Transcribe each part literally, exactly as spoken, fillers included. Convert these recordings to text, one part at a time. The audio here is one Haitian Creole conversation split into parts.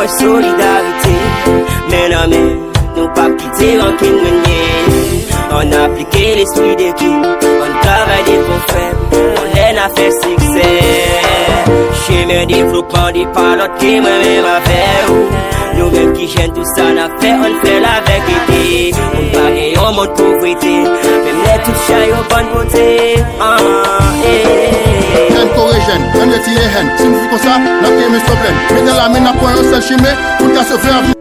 Solidarite, men nan men, nou p ap kite rankin renye. Ann aplike lespri dekip, ann travay de konfè. Ann lè n a fè siksè. Chemen devlopman de pa lòt ke mwen menm avè w. Nou menm ki jèn, tou sa n ap fè, ann fè l avèk ete. Moun pa gen yon mond povrete, menm lè tout chay yo bann pote. Ah, eh. Jèn kore jèn, ann retire hèn. Si nou fou konsa, n ap kenbe sou plèn. Men nan lame, n ap pran yon sèl chimen pou n ka sove lavi.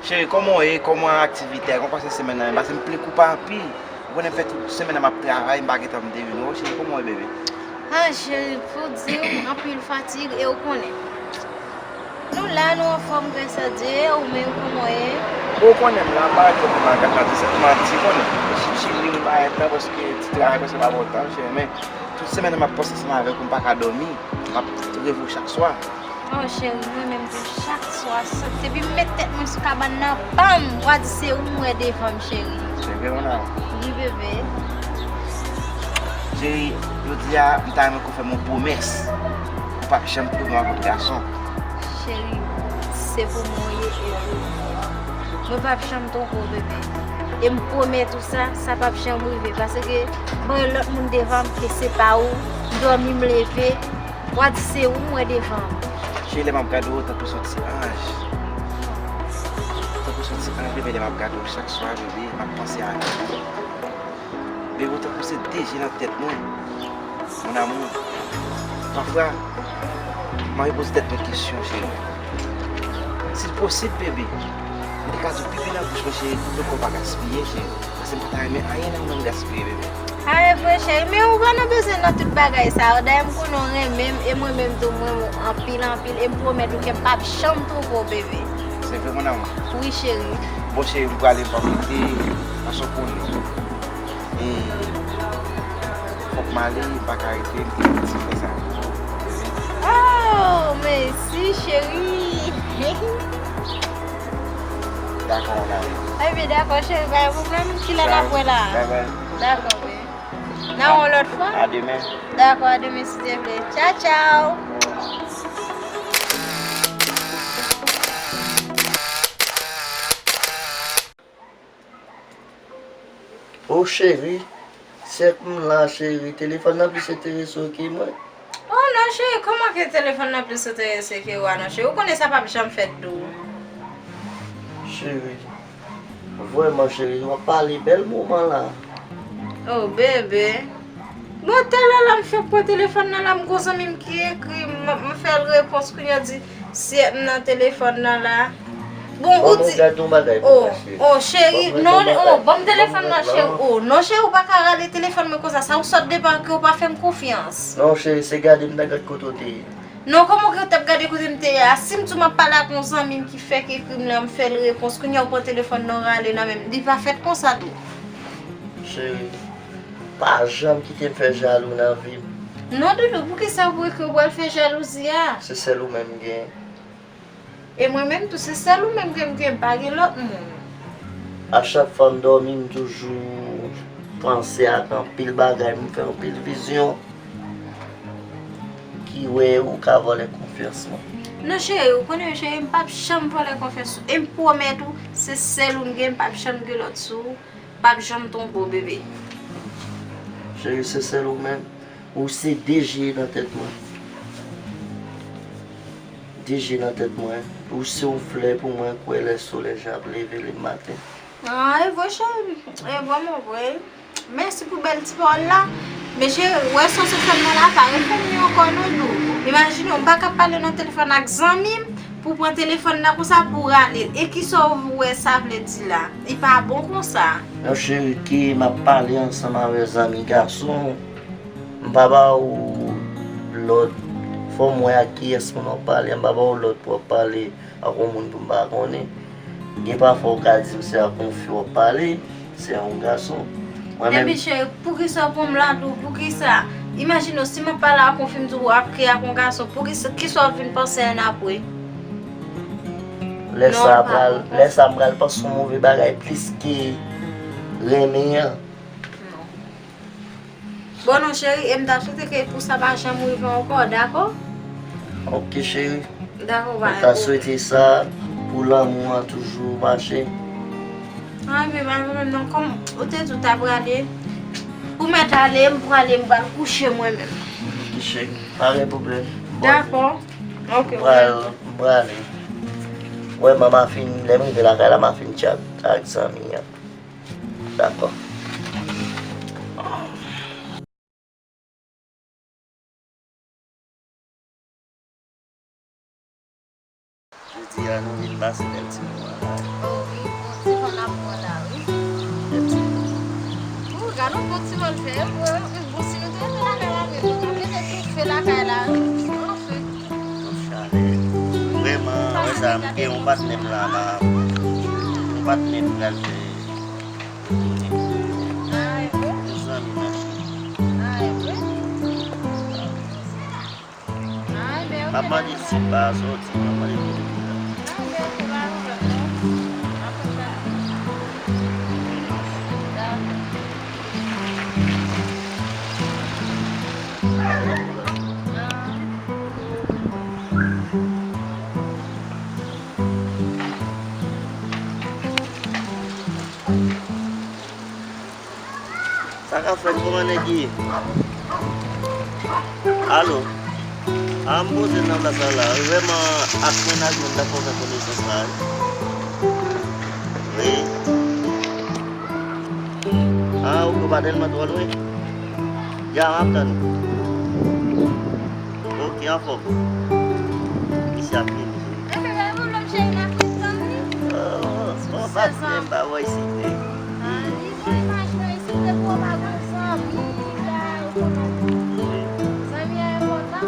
Cheri, kòman w ye? Kòman aktivite a? Kòman pase semèn nan? Paske m plen koup anpil. Ou konnen m fè tout semèn nan m ap travay, m pa gen tan pou m te vin wè w. Cheri, kòman w ye, bebe? Ah, cheri, pou di w, anpil fatig, e ou konnen. Nou la, nou anfòm, gras a Dye, ou menm, kòman w ye? Bon, ou konnen m la, m pa ret fè mal, gad, m ap di sètman, ti konnen. M chili, m pa gen tan, paske ti travay, paske m pa gen tan, cheri, men tout semèn nan m ap panse ansanm avèk ou, m pa ka dòmi, m ap reve w chak swa. Oh, cheri, mwen menm tou, chak swa, sa, depi m met tèt mwen sou kabann nan, pam, w a di se ou m wè devan m, cheri. Se vre, mon amour. Wi, bebe. Cheri, jodi a, m ta renmen ke w fè m yon pwomès. Ou p ap janm twonpe m ak lòt gason. Cheri, se pou mwen w ye, e pou mwen. Mwen p ap janm twonpe w, bebe. E m pwomèt ou sa, sa p ap janm rive. Paske mwen wè lòt moun devan m, ke se pa ou. M dòmi, m leve. W a di se ou m wè devan m. Cheri, lè m ap gade w, tankou se yon ti anj. Tankou se yon ti anj, bebe, lè m ap gade w chak swa, bebe, m ap panse avè w. Bebe, w tankou se de je nan tèt mwen. Mon amour, pafwa, m anvi poze tèt mwen kesyon, cheri. Si l posib, bebe, m te ka di w pipi nan bouch mwen, cheri, pou m pa gaspiye, cheri. Paske m pa ta renmen anyen nan men w gaspiye, bebe. A, e vre, cheri, men ou pa nan bezwen nan tout bagay sa yo. Dayè, m konnen w renmen m, e mwen menm tou, m renmen w anpil, anpil, e m pwomèt ou ke m p ap janm twonpe w, bebe. Se vre, mon amour? Wi, cheri. Bon, cheri, m prale, m p ap rete, paske w konnen. E fòk m ale, m pa ka rete, m te gen ti frè sa. Oh, mèsi, cheri. Dakò, mon amour. Ebyen, dakò, cheri, pa gen pwoblèm. Kilè n ap wè la? Bye bye. Dakò, bebe. N a wè w lòt fwa? A demen. Dakò, a demen, si Dye vle. Tchaw, tchaw. O cheri, sèk m la, cheri, telefòn nan plis enterese w ke mwen. Oh non, cheri, kòman ke telefòn nan plis enterese ke w a non, cheri? Ou konnen sa p ap janm fèt tou. Cheri, vrèman, cheri, w ap pale bèl moman la. Oh, bebe. Bon, talè la m fèk pran telefòn nan la, m gon zanmi m ki ekri m, m, m fè l repons, kounye a di, si m nan telefòn nan la. Bon, ou di, oh, oh, cheri, non, oh, ban m telefòn nan, cheri. Oh, non, cheri, ou pa ka rale telefòn mwen konsa. Sa ou sòt devan ke ou pa fè m konfyans. Non, cheri, se gade m ta gad kote w te ye. Non, kòman ke w t ap gade kote m te ye a? Si m di w m ap pale ak yon zanmi m ki fèk ekri m la, m fè l repons, kounye a ou pran telefòn nan, w rale nan men m. Li pa fèt konsa tou. Cheri, pa janm kite m fè jalou nan vi m. Non, doudou, poukisa ou kwè ke w pral fè jalouzi a? Se sèl ou menm m gen. E mwen menm tou, se sèl ou menm ke m gen, m pa gen lòt moun. A chak fwa m dòmi, m toujou panse ak anpil bagay, m fè anpil vizyon ki wè ou ka vòlè konfyans mwen. Non, cheri, ou konnen, cheri, m p ap janm vòlè konfyans ou. E m pwomèt ou, se sèl ou m gen, m p ap janm gen lòt sou ou. P ap janm twonpe w, bebe. Cheri, se sèl ou menm. Ou se de je nan tèt mwen. De je nan tèt mwen. Ou se yon flè pou mwen kwè lè solèy ap leve lematen. Ah, e vre, cheri. E vrèman vre. Mèsi pou bèl ti pawòl la. Men cheri, wè sa w sot fè m nan la, pa refè m li ankò non, doudou. Imajine w, m pa ka pale nan telefòn ak zanmi m, pou pran telefòn nan konsa pou rale l. E kisa w wè sa vle di la? Li pa bon konsa. Non, cheri, ke m ap pale ansanm avè zanmi gason, m pa ba ou lòd. Fò m wè ak kiyès moun w ap pale, m pa ba ou lòd pou w ap pale ak yon moun pou m pa konnen. Gen pafwa ou ka di m se ak yon fi w ap pale, se yon gason. Mwen menm. Epi cheri, poukisa w pran m la tou? Poukisa? Imajine w, si m ap pale ak yon fi, m di w ap ke ak yon gason, poukisa, kisa w ap vin panse annapre? Lè sa pral, lè sa m pral panse yon move bagay plis ke renmen an. Non. Bon, non, cheri, e m ta swete ke pou sa pa janm rive ankò, dakò? Ok, cheri. Dakò, pa gen pwoblèm. Mwen ta swete sa pou lanmou an toujou mache. Ay, men pa gen pwoblèm non, kòm ou te di w ta prale, ou mèt ale, m prale, m pral kouche mwen menm. Ok, cheri, pa gen pwoblèm. Dakò. Ok, m pral, m prale. Wè, man, m a fin, lè m rive lakay la, m a fin tchat ak zanmi an. Dakò. Jodi a, nou vin pase bèl ti moman la. Oh wi, bon ti van ap pran la, wi. Bèl ti moman. Oh, gad yon bon ti van l fè. Bon, si nou te rete lakay la, men nou t ap rete toufe lakay la, wi. Anfen. Twòp chalè. Vrèman, wè sa, m gen yon patnè m la, m a, yon patnè m pral fè. Ay, bon. Yon zanmi m ap fè. Ay, bon. M ap mande si l pa sòti, m ap mande pou li. Sa k ap fèt, kòman nèg ye? Alo? A, m poze nan plas la la. Vrèman, ak mennaj mwen, m t ap kontan konesans la, wi. Wi. A, ok, ou pa tèlman twò lwen. Ya, m ap tann ou. Ok, anfòm. Misye ap vini. Enben, pa gen pwoblèm, cheri, n ap ret tann li. Oh, oh, pa t menm pa wè isit, wi. Ah, li bon, imajine w isit, depi w pa gen zanmi la, ou konn zanmi a enpòtan.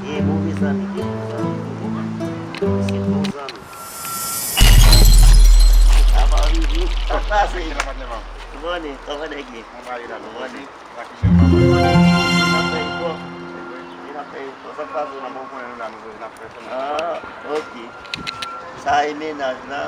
Gen move zanmi, gen bon zanmi. Misye bon zanmi. Sa pa rive. Sa pase. Good morning, kòman nèg ye? Good morning. N ap fè efò. N ap fè efò. Sa k pase? Ah, ok. Sa e mennaj la.